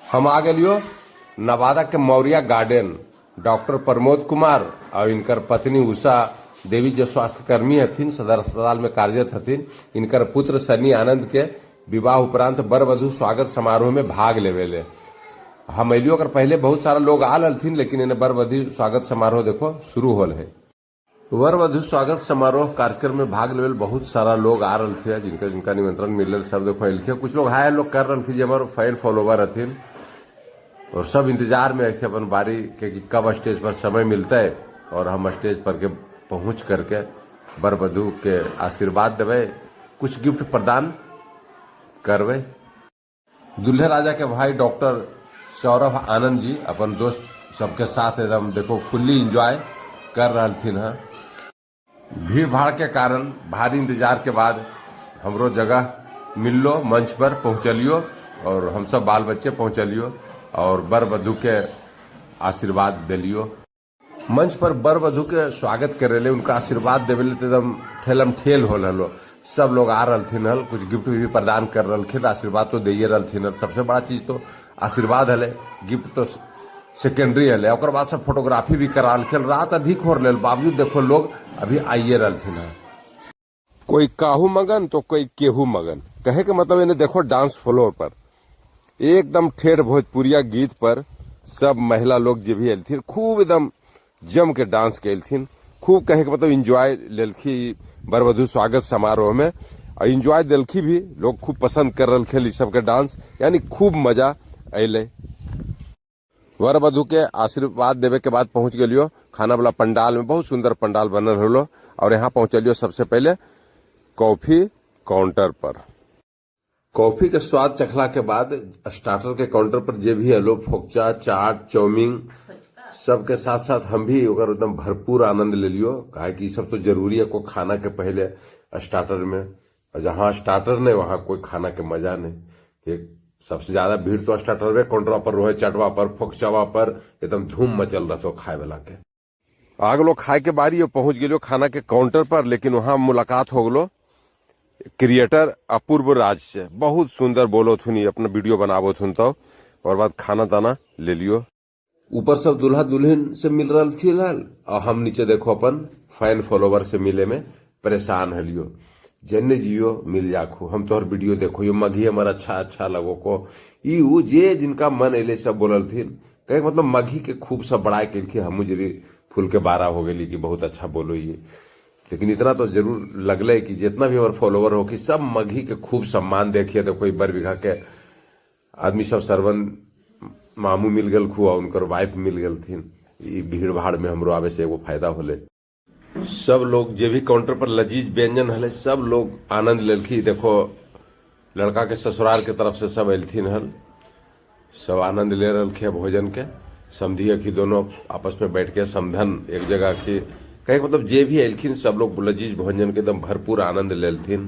हम आ गेलियो नवादा के मौर्या गार्डन। डॉक्टर प्रमोद कुमार और इनकर पत्नी उषा देवी जो स्वास्थ्यकर्मी हथिन, सदर अस्पताल में कार्यरत हथिन, इनकर पुत्र सनी आनंद के विवाह उपरांत वर वधु स्वागत समारोह में भाग लेवे ले हम अलियो। अगर पहले बहुत सारा लोग आ हथिन, लेकिन इन्हें वर वधु स्वागत समारोह देखो शुरू होल है। वर वधु स्वागत समारोह कार्यक्रम में भाग लेवे बहुत सारा लोग आ रहे थे, जिनका जिनका निमंत्रण मिलल सब देखो अलिखे। कुछ लोग हाय लोग कर रहे थे, जे हमारे फैन फॉलोवर हथिन और सब इंतजार में ऐसे अपन बारी के कि कब स्टेज पर समय मिलता है और हम स्टेज पर के पहुंच करके वर वधु के आशीर्वाद देवे, कुछ गिफ्ट प्रदान करवे। दुल्हे राजा के भाई डॉक्टर सौरभ आनंद जी अपन दोस्त सबके साथ एकदम देखो फुल्ली इंजॉय कर रहा हैं। भीड़ भाड़ के कारण भारी इंतजार के बाद हमरो जगह मिललो, मंच पर पहुंचलियो और हम सब बाल बच्चे पहुंचलियो और वर वधु के आशीर्वाद दिलियो। मंच पर वर वधु के स्वागत करे ले, उनका आशीर्वाद देवे ले एकदम ठेलम ठेल होल हलो। सब लोग आ रहलथिन हल, कुछ गिफ्ट भी प्रदान कर रहलखिन, आशीर्वाद तो दैये रहलथिन हल। सबसे बड़ा चीज तो आशीर्वाद हले, गिफ्ट तो सेकेंडरी हले। ओकर बाद सब फोटोग्राफी भी करा रहलखिन। रात अधिक हो रहे बावजूद देखो लोग अभी आइए रहलथिन हल। कोई काहू मगन तो कोई केहू मगन। कहे के मतलब इन्हें देखो डांस फ्लोर पर एकदम ठेठ भोजपुरिया गीत पर सब महिला लोग जे भी एलथिन खूब एकदम जम के डांस केलथिन। खूब कहे के मतलब इंजॉय लेलखी वर वधु स्वागत समारोह में और इंजॉय दिलखी भी। लोग खूब पसंद कर रहे ई सबके डांस, यानी खूब मजा अले। वर वधु के आशीर्वाद देवे के बाद पहुंच गेलियो खाना वाला पंडाल में। बहुत सुंदर पंडाल बनल होलो और यहाँ पहुंचलियो सबसे पहले कॉफी काउंटर पर। कॉफी के स्वाद चखला के बाद स्टार्टर के काउंटर पर जे भी हलो, फोकचा, चाट, चाउमीन सबके साथ साथ हम भी ओकर एकदम भरपूर आनंद ले लियो। काहे कि ई सब तो जरूरी है को खाना के पहले स्टार्टर में, और जहाँ स्टार्टर नहीं वहाँ कोई खाना के मजा नहीं। एक सबसे ज्यादा भीड़ तो स्टार्टर में काउंटर पर रहे, चटवा पर, फोकचावा पर एकदम धूम मचल रहा तो खाए वाला के। आगलो खाए के बारी पहुंच गेलियो खाना के काउंटर पर, लेकिन वहां मुलाकात हो गलो क्रिएटर अपूर्व राज से। बहुत सुंदर बोलो थुन, अपना वीडियो बनाबो थुन तो और बाद खाना ताना ले लियो। ऊपर सब दुल्हा दुल्हन से मिल रहा थी हल और हम नीचे देखो अपन फैन फॉलोवर से मिले में परेशान हलियो। जन्ने जियो मिल जाखू, हम तोहर वीडियो देखो, यो मघी हमार अच्छा अच्छा लगो को ई उ जे जिनका मन एले सब बोलल थी। कहे मतलब मघी के खूब सब बड़ाई केलखिन। हमू जरी फूल के बारा हो गेली कि बहुत अच्छा बोलो ये। लेकिन इतना तो जरूर लगले कि जितना भी हमारे फॉलोवर हो कि सब मघी के खूब सम्मान देखिए। तो कोई बर बीघा के आदमी सब सरवन मामू मिल गल खुआ, उनकर वाइफ मिल गल थी। ई भीड़ भाड़ में हमरो आवे से एगो फायदा होले। सब लोग जे भी काउंटर पर लजीज व्यंजन हले सब लोग आनंद लेलखी। देखो लड़का के ससुराल के तरफ से सब एलथिन हल, सब आनंद ले रहे भोजन के। समझिए कि दोनों आपस में बैठ के समधन एक जगह की, कहे मतलब जे भी एलखिन सब लोग लजीज भोजन के एकदम भरपूर आनंद लेलथिन।